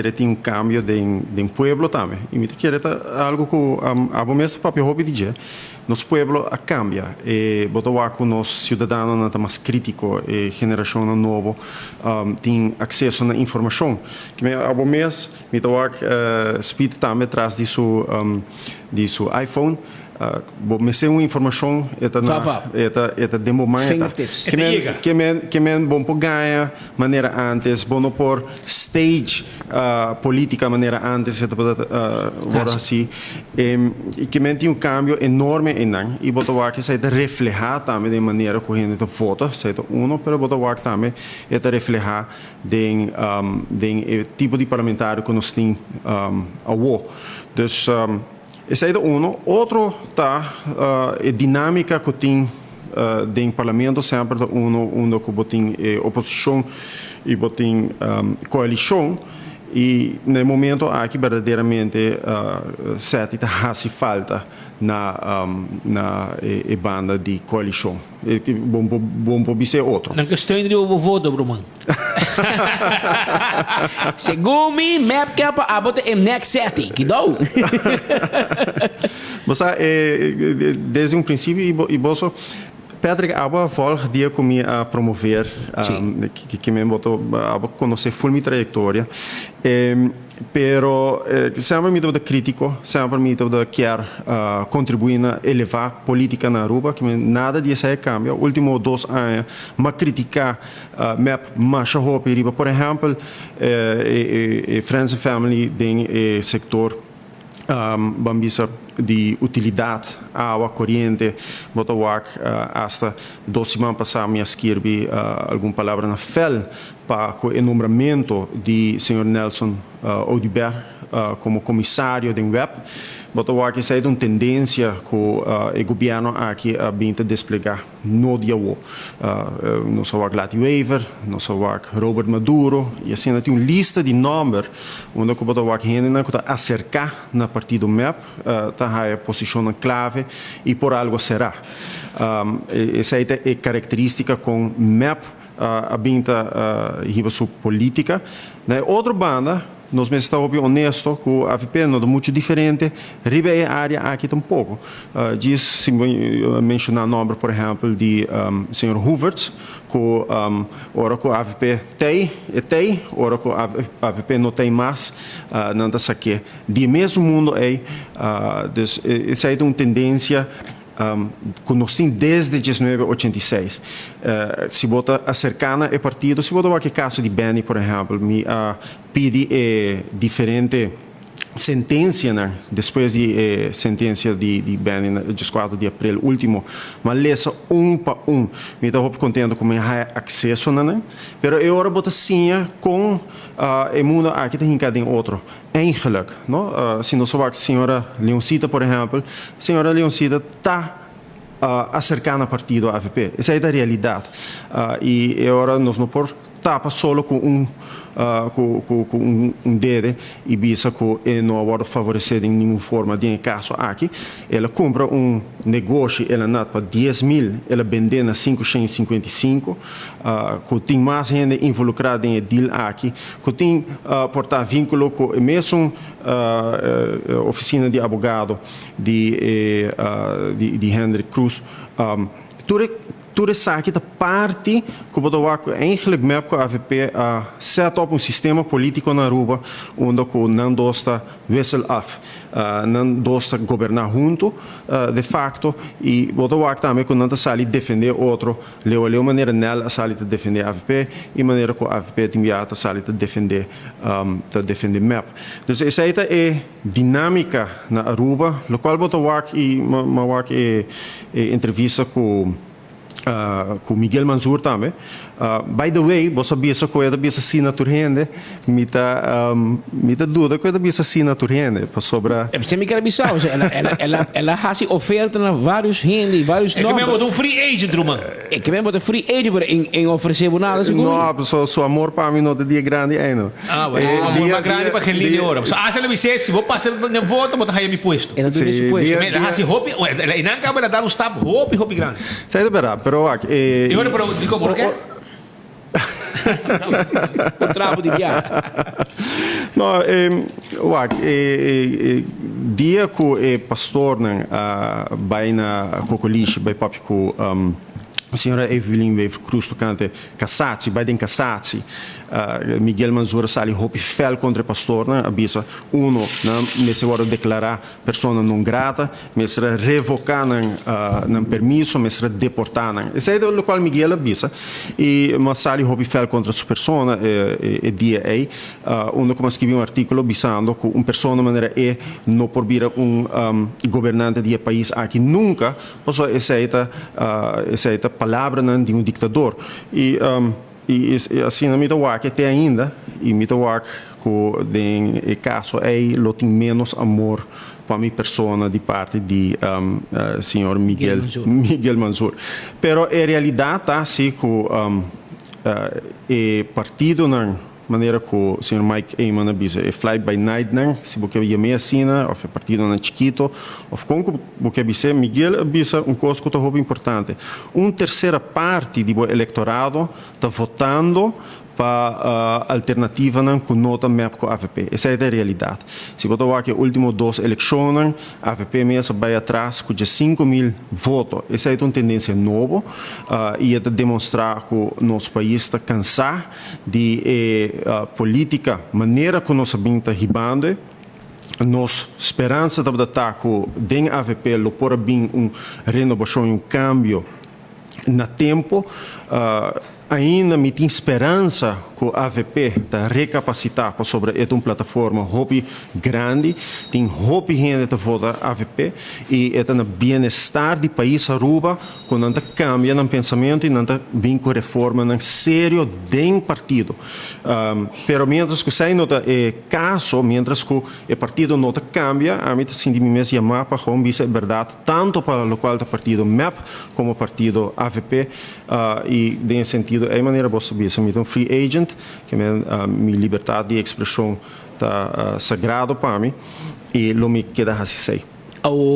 Kere tin un cambio den den pueblo tambe y mi ta kere ta algo cu abo mes ta papia hopi di dje. Nos pueblo a cambia. E bo ta wak cu nos ciudadanonan ta mas critico, e generacionnan nobo tin acceso na informacion. Kimen abo mes mi ta wak Speed tambe tras di su di su iPhone. Bo mester un informacion e ta na e ta e ta den bo man e ta. Kimen kimen kimen bo por gaña manera antes, bo no por stage politica manera antes e tabata worde haci. Y kimen tin un cambio enorme eynan y bo ta wak esey ta refleha tambe den manera cu hende ta vota, esey ta uno, pero bo ta wak tambe e ta refleha den den e tipo di parlamentario cu nos tin awo. Dus. Esei ta uno. Otro ta e dinamica cu tin den Parlamento semper ta uno unda cu bo tin e oposicion y bo tin coalicion y na e momento aki berdaderamente Setti ta haci falta na na e banda di coalicion. Bo por bisa e otro. Nan ke steun riba bo voto bruman. Segun mi, mep ke pa abo ta e next setting. Kidou? Bo sa, desde un principio y boso, Patrick, abo a volg dia cu mi a promover, ki men bo ta, abo conoce full mi trayectoria. Pero semper mi tabata critico, semper mi tabata kier contribui na eleva politica na Aruba, ki men nada di esey a cambia. Ultimo dos aña m'a critica mep masha hopi riba, por ehempel, e Friends and Family den e sector ban bisa di utilidad, awa, coriente, bo ta wak hasta dos siman pasa mi a skirbi algun palabra na fel pa cu e nombramento di señor Nelson Oduber como comisario den web. Bo ta wak esey ta un tendencia cu e gobierno aki a bin ta desplega no di awo. Nos a wak Lati Wever, nos a wak Robert Maduro y asina tin un lista di nomber unda cu bo ta wak hendenan cu ta acerca na partido mep ta haya posicionnan clave y por algo sera. Esey ta e caracteristica con mep a bin ta hiba su politica. Na e otro banda, nos mester ta hopi honesto cu avp no ta mucho diferente riba e area aki tampoco. Djis si bo menciona nomber por ehempel di señor Hoevertsz cu ora cu avp tey e tey, ora cu avp no tey mas nan ta sake di e mesun mundo ey. Dus esey ta un tendencia Ku nos tin desde diesnuebe ochenta i seis. Si bo ta aserká na e partido, si bo ta wak e kaso di Benny por ehèmpel, mi a pidi e diferente sentensianan despues di e sentensia di Benny na dieskuater di aprel último. Mi a lesa un pa un. Mi ta hopi kontento ku mi a haña akseso na nan. Pero e ora bo ta siña kon e mundo aki ta hinká den otro. Eigenlijk, no? Si nos a wak señora Leoncita, por ehempel, señora Leoncita ta acerca na partido avp. Esey ta realidad. Y e ora nos no por tapa solo cu un cu cu cu un dede y bisa cu e no a wordo favorece den ningun forma den e caso aki. El a cumpra un negoshi el a nat pa 10,000, el a bende na sinku shen y sinkuenta i sinku, cu tin mas hende involucra den e deal aki. Ku tin por ta vínkulo ku e mesun ofisina di abogado di di Hendrik Croes. Tur e tur esaki ta parti ku bo ta wak ku eigenlijk mep ku avp a set up un sistema polítiko na Aruba unda ku nan dos ta wissel af. Nan dos ta goberná huntu de facto i bo ta wak tambe ku nan ta sali defendé otro Leu a leu manera Nel a sali ta defende avp y manera cu avp tin biaha ta sali ta defende ta defende mep. Dus esey ta e dinamica na Aruba locual bo ta wak y ma wak e entrevista cu cu Miguel Mansur tambe. By the way bo sa bisa cu e ta bisa si na tur hende Mi ta, mi ta duda ku e ta bisa sí na tur hende, pasobra. Esei mi ker bisa, osea, el a, el a, el a, el a hasi oferta na vários hende i vários E ke nòmber. men bo ta un free agent, ruman. E ke men bo ta free agent, pero en, en ofresé bo nada sigur. No, pasobra su amor pa mi no ta di e grandi ei, no. Ah, bueno, E amor dia, mas grandi dia, pa Gerlinde dia, ora. Pasobra hasta el a bis'é, si bo pasa den voto, bo ta haya mi puesto. El a duna Sí, su puesto. dia, El a dia. hasi hopi, el a, e nan kaba el a dal un stap hopi, hopi grandi. Esei ta berdad, pero wak, e. I ora, pero dikon bo no ke? Un trapo di biaha. No, wak, dia cu e pastornan a bay na Cocolishi bay papia cu señora Evelyn Wever-Croes tocante cassatie, bay den cassatie, Miguel Mansur a sali hopi fel contra e pastornan, a bisa, uno, nan mester wordo declara persona non grata, mester a revoca nan permiso, mester a deporta nan. Esey ta locual Miguel a bisa y mi a sali hopi fel contra su persona e dia ey, unda cu mi a scribi un articulo bisando cu un persona manera e no por bira un gobernante di e pais aki nunca, pasobra esey ta palabranan di un dictador. Y asina mi ta wak e te ainda y mi ta wak cu den e caso ey lo tin menos amor pa mi persona di parti di señor Miguel Mansur. Pero e realidad ta si cu e partidonan, manera cu señor Mike Eman a bisa, e fly by night nan, si bo ke yam'e asina, of e partidonan chikito, of con cu bo ke bis'e, Miguel a bisa un cos cu ta hopi importante. Un tercera parti di bo electorado ta votando pa alternativanan cu no ta mep cu avp. Esey ta e realidad. Si bo ta wak e ultimo dos eleccionnan, avp mes a bay atras cu 15.000 voto. Esey ta un tendencia nobo y e ta demostra cu nos pais ta cansa di e politica manera cu nos a bin ta hibando e. Nos speransa tabata ta cu den avp lo por a bin un renovacion y un cambio na tempo. Ainda mi tin speransa cu avp ta recapacita pasobra e ta un plataforma hopi grandi. Tin hopi hende ta vota avp y e ta na bienestar di pais Aruba cu nan ta cambia nan pensamento y nan ta bin cu reformanan serio den partido. Pero mientras cu esey no ta e caso, mientras cu e partido no ta cambia, ami ta sinti mi mes yama pa gewoon bisa e berdad tanto pa locual ta partido mep como partido avp. Y den e sentido ey manera bo sa bisa mi ta un free agent, ke men mi libertad di expresion ta sagrado pa mi y lo mi keda haci esey.